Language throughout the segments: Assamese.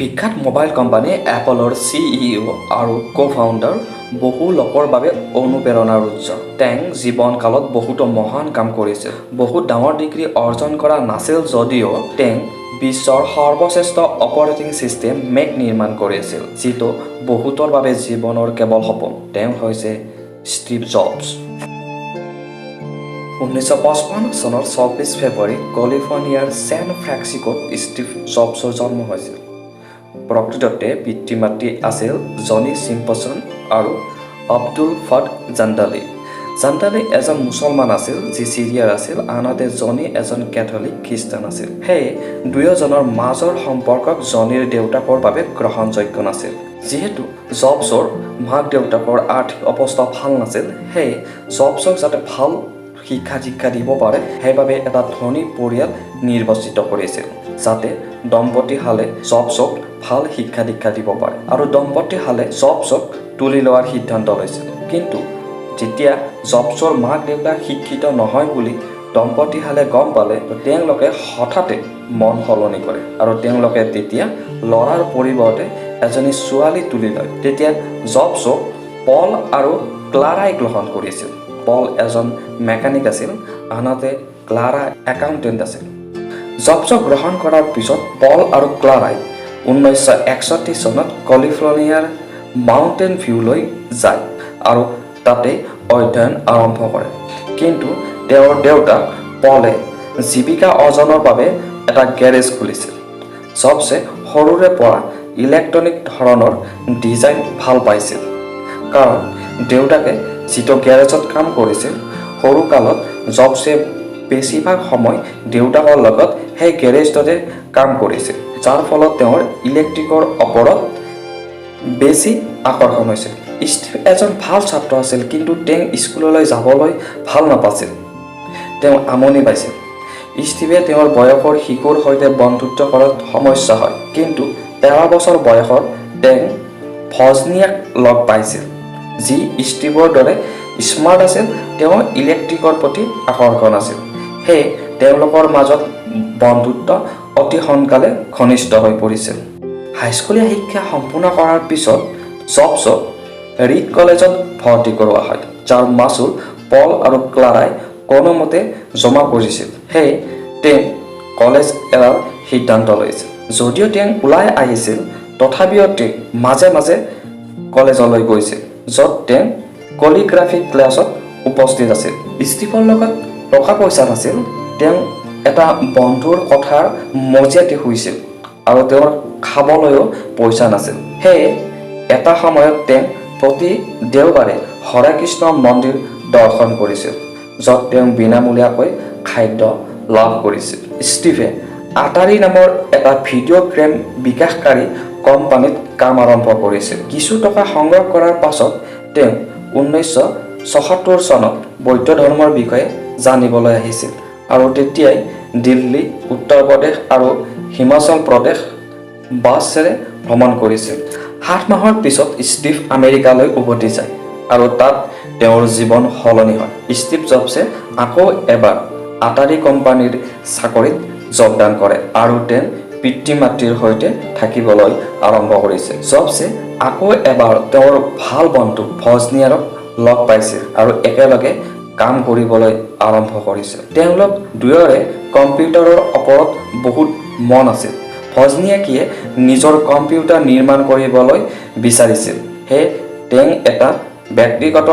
বিখ্যাত মোবাইল কোম্পানী এপলৰ চিইঅ' আৰু কো-ফাউণ্ডাৰ বহু লোকৰ বাবে অনুপ্ৰেৰণাৰ উৎস। তেওঁ জীৱনকালত বহুতো মহান কাম কৰিছিল। বহুত ডাঙৰ ডিগ্ৰী অৰ্জন কৰা নাছিল যদিও তেওঁ বিশ্বৰ সৰ্বশ্ৰেষ্ঠ অপাৰেটিং ছিষ্টেম মেক নিৰ্মাণ কৰিছিল, যিটো বহুতৰ বাবে জীৱনৰ কেৱল সপোন। তেওঁ হৈছে ষ্টিভ জবছ। 1955 চনৰ 24 ফেব্ৰুৱাৰীত কেলিফৰ্ণিয়াৰ ছেন ফ্ৰান্সিস্কোত ষ্টিভ জবছৰ জন্ম হৈছিল। প্ৰকৃততে পিতৃ মাতৃ আছিল জনী চিম্পছন আৰু আব্দুল ফাদ জান্দালি। জান্দালি এজন মুছলমান আছিল যি চিৰিয়াৰ আছিল, আনহাতে জনী এজন কেথলিক খ্ৰীষ্টান আছিল। সেয়ে দুয়োজনৰ মাজৰ সম্পৰ্কক জনীৰ দেউতাকৰ বাবে গ্ৰহণযোগ্য নাছিল। যিহেতু জবছৰ মাক দেউতাকৰ আৰ্থিক অৱস্থা ভাল নাছিল, সেয়ে জবছক যাতে ভাল শিক্ষা দীক্ষা দিব পাৰে, সেইবাবে এটা ধনী পৰিয়াল নিৰ্বাচিত কৰিছিল, যাতে দম্পতীহালে জবছক ভাল শিক্ষা দীক্ষা দিব পাৰে। আৰু দম্পতীহালে জবছক তুলি লোৱাৰ সিদ্ধান্ত লৈছিল। কিন্তু যেতিয়া জবছৰ মাক দেউতাক শিক্ষিত নহয় বুলি দম্পতীহালে গম পালে, তেওঁলোকে হঠাতে মন সলনি কৰে আৰু তেওঁলোকে তেতিয়া ল'ৰাৰ পৰিৱৰ্তে এজনী ছোৱালী তুলি লয়। তেতিয়া জবছক পল আৰু ক্লাৰাই গ্ৰহণ কৰিছিল। পল এজন মেকানিক আছিল, আনহাতে ক্লাৰা একাউণ্টেণ্ট আছিল। জবছক গ্ৰহণ কৰাৰ পিছত পল আৰু ক্লাৰাই 1961 চনত কেলিফৰ্ণিয়াৰ মাউণ্টেইন ভিউলৈ যায় আৰু তাতে অধ্যয়ন আৰম্ভ কৰে। কিন্তু তেওঁৰ দেউতাক পলে জীৱিকা অৰ্জনৰ বাবে এটা গেৰেজ খুলিছিল। জবছে সৰুৰে পৰা ইলেক্ট্ৰনিক ধৰণৰ ডিজাইন ভাল পাইছিল, কাৰণ দেউতাকে যিটো গেৰেজত কাম কৰিছিল, সৰুকালত জবছে বেছিভাগ সময় দেউতাকৰ লগত সেই গেৰেজটোতে কাম কৰিছিল, যাৰ ফলত তেওঁৰ ইলেক্ট্ৰিকৰ ওপৰত বেছি আকৰ্ষণ হৈছিল। ষ্টিভ এজন ভাল ছাত্ৰ আছিল, কিন্তু তেওঁ স্কুললৈ যাবলৈ ভাল নাপাইছিল। তেওঁ আমনি পাইছিল। ষ্টিভে তেওঁৰ বয়সৰ শিশুৰ সৈতে বন্ধুত্ব কৰাত সমস্যা হয়। কিন্তু 13 বছৰ বয়সত তেওঁ ভজনিয়াক লগ পাইছিল, যি ষ্টিভৰ দৰে স্মাৰ্ট আছিল। তেওঁ ইলেক্ট্ৰিকৰ প্ৰতি আকৰ্ষণ আছিল। সেয়ে তেওঁলোকৰ মাজত বন্ধুত্ব অতি সোনকালে ঘনিষ্ঠ হৈ পৰিছিল। হাইস্কুলীয়া শিক্ষা সম্পূৰ্ণ কৰাৰ পিছত জবছক ৰিড কলেজত ভৰ্তি কৰোৱা হয়, যাৰ মাচুল পল আৰু ক্লাৰাই কোনোমতে জমা কৰিছিল। সেয়ে তেওঁ কলেজ এৰাৰ সিদ্ধান্ত লৈছিল। যদিও তেওঁ ওলাই আহিছিল, তথাপিও তেওঁ মাজে মাজে কলেজলৈ গৈছিল, য'ত তেওঁ কলিগ্ৰাফী ক্লাছত উপস্থিত আছিল। ষ্টিভৰ লগত টকা পইচা নাছিল। তেওঁ এটা বন্ধুৰ কোঠাৰ মজিয়াতে শুইছিল আৰু তেওঁৰ খাবলৈও পইচা নাছিল। সেয়ে এটা সময়ত তেওঁ প্ৰতি দেওবাৰে হৰে কৃষ্ণ মন্দিৰ দৰ্শন কৰিছিল, য'ত তেওঁ বিনামূলীয়াকৈ খাদ্য লাভ কৰিছিল। ষ্টিভে আটাৰী নামৰ এটা ভিডিঅ' গেম বিকাশকাৰী কোম্পানীত কাম আৰম্ভ কৰিছিল। কিছু টকা সংগ্ৰহ কৰাৰ পাছত তেওঁ 1976 চনত বৌদ্ধ ধৰ্মৰ বিষয়ে জানিবলৈ আহিছিল আৰু তেতিয়াই দিল্লী, উত্তৰ প্ৰদেশ আৰু হিমাচল প্ৰদেশ বাছেৰে ভ্ৰমণ কৰিছিল। 7 মাহৰ পিছত ষ্টিভ আমেৰিকালৈ উভতি যায় আৰু তাত তেওঁৰ জীৱন সলনি হয়। ষ্টিভ জবছে আকৌ এবাৰ আটাৰী কোম্পানীৰ চাকৰিত যোগদান কৰে আৰু তেওঁ পিতৃ মাতৃৰ সৈতে থাকিবলৈ আৰম্ভ কৰিছিল। জবছে আকৌ এবাৰ তেওঁৰ ভাল বন্ধু ভজনিয়াৰক লগ পাইছিল আৰু একেলগে কাম কৰিবলৈ আৰম্ভ কৰিছিল। তেওঁলোক দুয়োৰে কম্পিউটাৰৰ ওপৰত বহুত মন আছিল। ভজনিয়াকিয়ে নিজৰ কম্পিউটাৰ নিৰ্মাণ কৰিবলৈ বিচাৰিছিল। সেয়ে তেওঁ এটা ব্যক্তিগত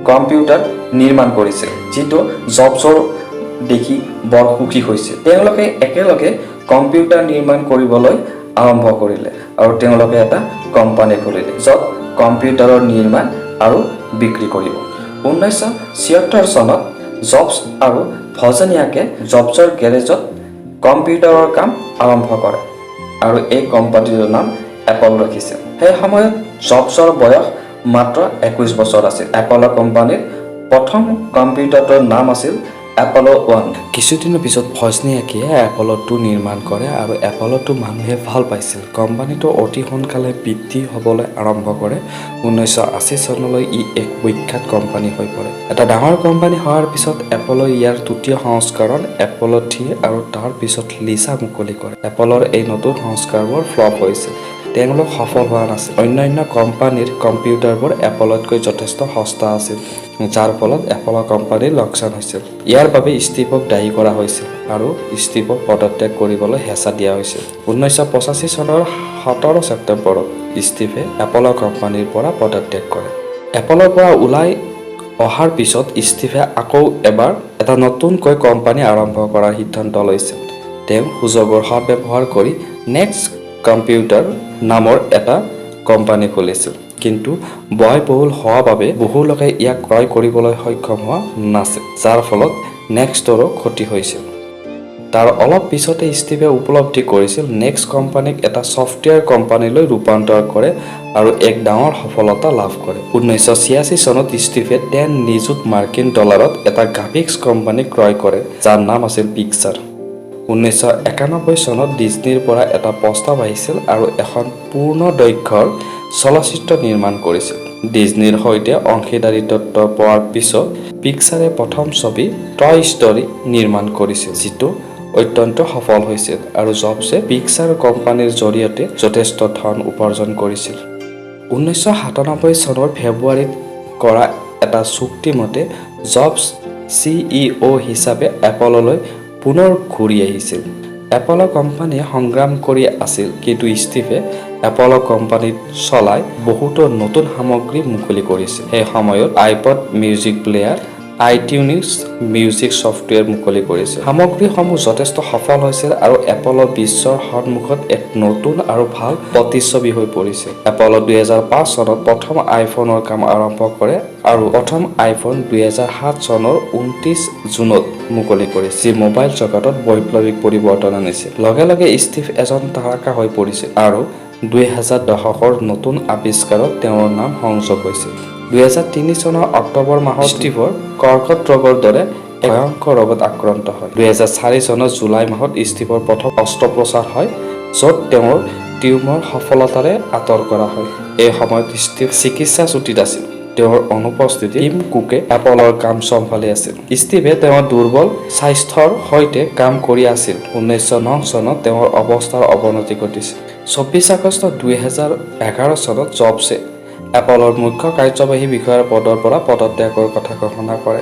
কম্পিউটাৰ নিৰ্মাণ কৰিছিল, যিটো জবছৰ দেখি বৰ সুখী হৈছিল। তেওঁলোকে একেলগে কম্পিউটাৰ নিৰ্মাণ কৰিবলৈ আৰম্ভ কৰিলে আৰু তেওঁলোকে এটা কোম্পানী খুলিলে, য'ত কম্পিউটাৰৰ নিৰ্মাণ আৰু বিক্ৰী কৰিব। 1976 চনত জবছ আৰু ভজনিয়াকে জবছৰ গেৰেজত কম্পিউটাৰৰ কাম আৰম্ভ কৰে আৰু এই কোম্পানীটোৰ নাম এপল ৰাখিছিল। সেই সময়ত জবছৰ বয়স মাত্ৰ 21 বছৰ আছিল। এপলৰ কোম্পানীৰ প্ৰথম কম্পিউটাৰটোৰ নাম আছিল এপল' 1। কিছুদিনৰ পিছত ৱজনিয়াকিয়ে এপল' 2 নিৰ্মাণ কৰে আৰু এপল' 2 মানুহে ভাল পাইছিল। কোম্পানীটো অতি সোনকালে বৃদ্ধি হ'বলৈ আৰম্ভ কৰে। 1980 চনলৈ ই এক বিখ্যাত কোম্পানী হৈ পৰে। এটা ডাঙৰ কোম্পানী হোৱাৰ পিছত এপলে ইয়াৰ তৃতীয় সংস্কৰণ এপল' 3 আৰু তাৰ পিছত লিছা মুকলি কৰে। এপলৰ এই নতুন সংস্কৰণবোৰ ফ্লপ হৈছিল। তেওঁলোক সফল হোৱা নাছিল। অন্যান্য কোম্পানীৰ কম্পিউটাৰবোৰ এপলতকৈ যথেষ্ট সস্তা আছিল, যাৰ ফলত এপল কোম্পানীৰ লোকচান হৈছিল। ইয়াৰ বাবে ষ্টিভক দায়ী কৰা হৈছিল আৰু ষ্টিভক পদত্যাগ কৰিবলৈ হেঁচা দিয়া হৈছিল। 1985 চনৰ 17 ছেপ্টেম্বৰত ষ্টিভে এপল কোম্পানীৰ পৰা পদত্যাগ কৰে। এপলৰ পৰা ওলাই অহাৰ পিছত ষ্টিভে আকৌ এবাৰ এটা নতুনকৈ কোম্পানী আৰম্ভ কৰাৰ সিদ্ধান্ত লৈছিল। তেওঁ সুযোগৰ সদ্ব্যৱহাৰ কৰি নেক্সট কম্পিউটাৰ নামৰ এটা কোম্পানী খুলিছিল। কিন্তু ব্যয়বহুল হোৱা বাবে বহু লোকে ইয়াক ক্ৰয় কৰিবলৈ সক্ষম হোৱা নাছিল, যাৰ ফলত নেক্সটৰো ক্ষতি হৈছিল। তাৰ অলপ পিছতে ষ্টিভে উপলব্ধি কৰিছিল, নেক্সট কোম্পানীক এটা ছফ্টৱেৰ কোম্পানীলৈ ৰূপান্তৰ কৰে আৰু এক ডাঙৰ সফলতা লাভ কৰে। 1986 চনত ষ্টিভে 10 নিযুত মাৰ্কিন ডলাৰত এটা গ্ৰাফিক্স কোম্পানী ক্ৰয় কৰে, যাৰ নাম আছিল পিক্সাৰ। 1991 চনত ডিজনীৰ পৰা এটা প্ৰস্তাৱ আহিছিল আৰু এখন পূৰ্ণ দৈৰ্ঘ্যৰ চলচ্চিত্ৰ নিৰ্মাণ কৰিছিল। ডিজনীৰ সৈতে অংশীদাৰিত্ব পোৱাৰ পিছত পিক্সাৰে প্ৰথম ছবি টয় ষ্টৰী নিৰ্মাণ কৰিছিল, যিটো অত্যন্ত সফল হৈছিল আৰু জবছে পিক্সাৰ কোম্পানীৰ জৰিয়তে যথেষ্ট ধন উপাৰ্জন কৰিছিল। 1997 চনৰ ফেব্ৰুৱাৰীত কৰা এটা চুক্তিমতে জবছ চিইঅ' হিচাপে এপললৈ পুনৰ ঘূৰি আহিছিল। এপল কোম্পানীয়ে সংগ্ৰাম কৰি আছিল, কিন্তু ষ্টিভে এপল কোম্পানীত চলাই বহুতো নতুন সামগ্ৰী মুকলি কৰিছিল। সেই সময়ত iPod, music player, iTunes music software মুকলি কৰিছিল। সামগ্ৰীসমূহ যথেষ্ট সফল হৈছিল আৰু এপলৰ বিশ্বৰ সন্মুখত এক নতুন আৰু ভাল প্ৰতিচ্ছবি হৈ পৰিছিল। এপলত 2005 চনত প্ৰথম আইফোনৰ কাম আৰম্ভ কৰে আৰু প্ৰথম আইফোন 2007 চনৰ 29 জুনত মুকলি কৰিছিল, যি মোবাইল জগতত বৈপ্লৱিক পৰিৱৰ্তন আনিছিল। লগে লগে ষ্টিভ এজন তাৰকা হৈ পৰিছিল আৰু 2000 দশকৰ নতুন আৱিষ্কাৰত তেওঁৰ নাম সংযোগ হৈছিল। 2003 চনৰ অক্টোবৰ মাহত ষ্টিভৰ কৰ্কট ৰোগৰ দৰে এক ভয়ংকৰ ৰোগত আক্ৰান্ত হয়। 2004 চনৰ জুলাই মাহত ষ্টিভৰ প্ৰথম অস্ত্ৰোপচাৰ হয়, য'ত তেওঁৰ টিউমাৰ সফলতাৰে আঁতৰ কৰা হয়। এই সময়ত ষ্টিভ চিকিৎসা ছুটীত আছিল। তেওঁৰ অনুপস্থিতিত টিম কুকে এপলৰ কাম চম্ভালি আছিল। ষ্টিভে তেওঁৰ দুৰ্বল স্বাস্থ্যৰ সৈতে কাম কৰি আছিল। 1909 চনত তেওঁৰ অৱস্থাৰ অৱনতি ঘটিছিল। 24 আগষ্ট 2011 চনত জবছে এপলৰ মুখ্য কাৰ্যবাহী বিষয়াৰ পদৰ পৰা পদত্যাগৰ কথা ঘোষণা কৰে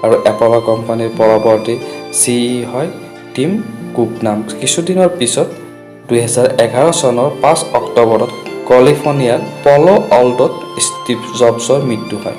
আৰু এপল কোম্পানীৰ পৰৱৰ্তী চিইঅ' হয় টিম কুক নাম। কিছুদিনৰ পিছত 2011 চনৰ 5 অক্টোবৰত কেলিফৰ্ণিয়াৰ পল' অল্টোত ষ্টিভ জবছৰ মৃত্যু হয়।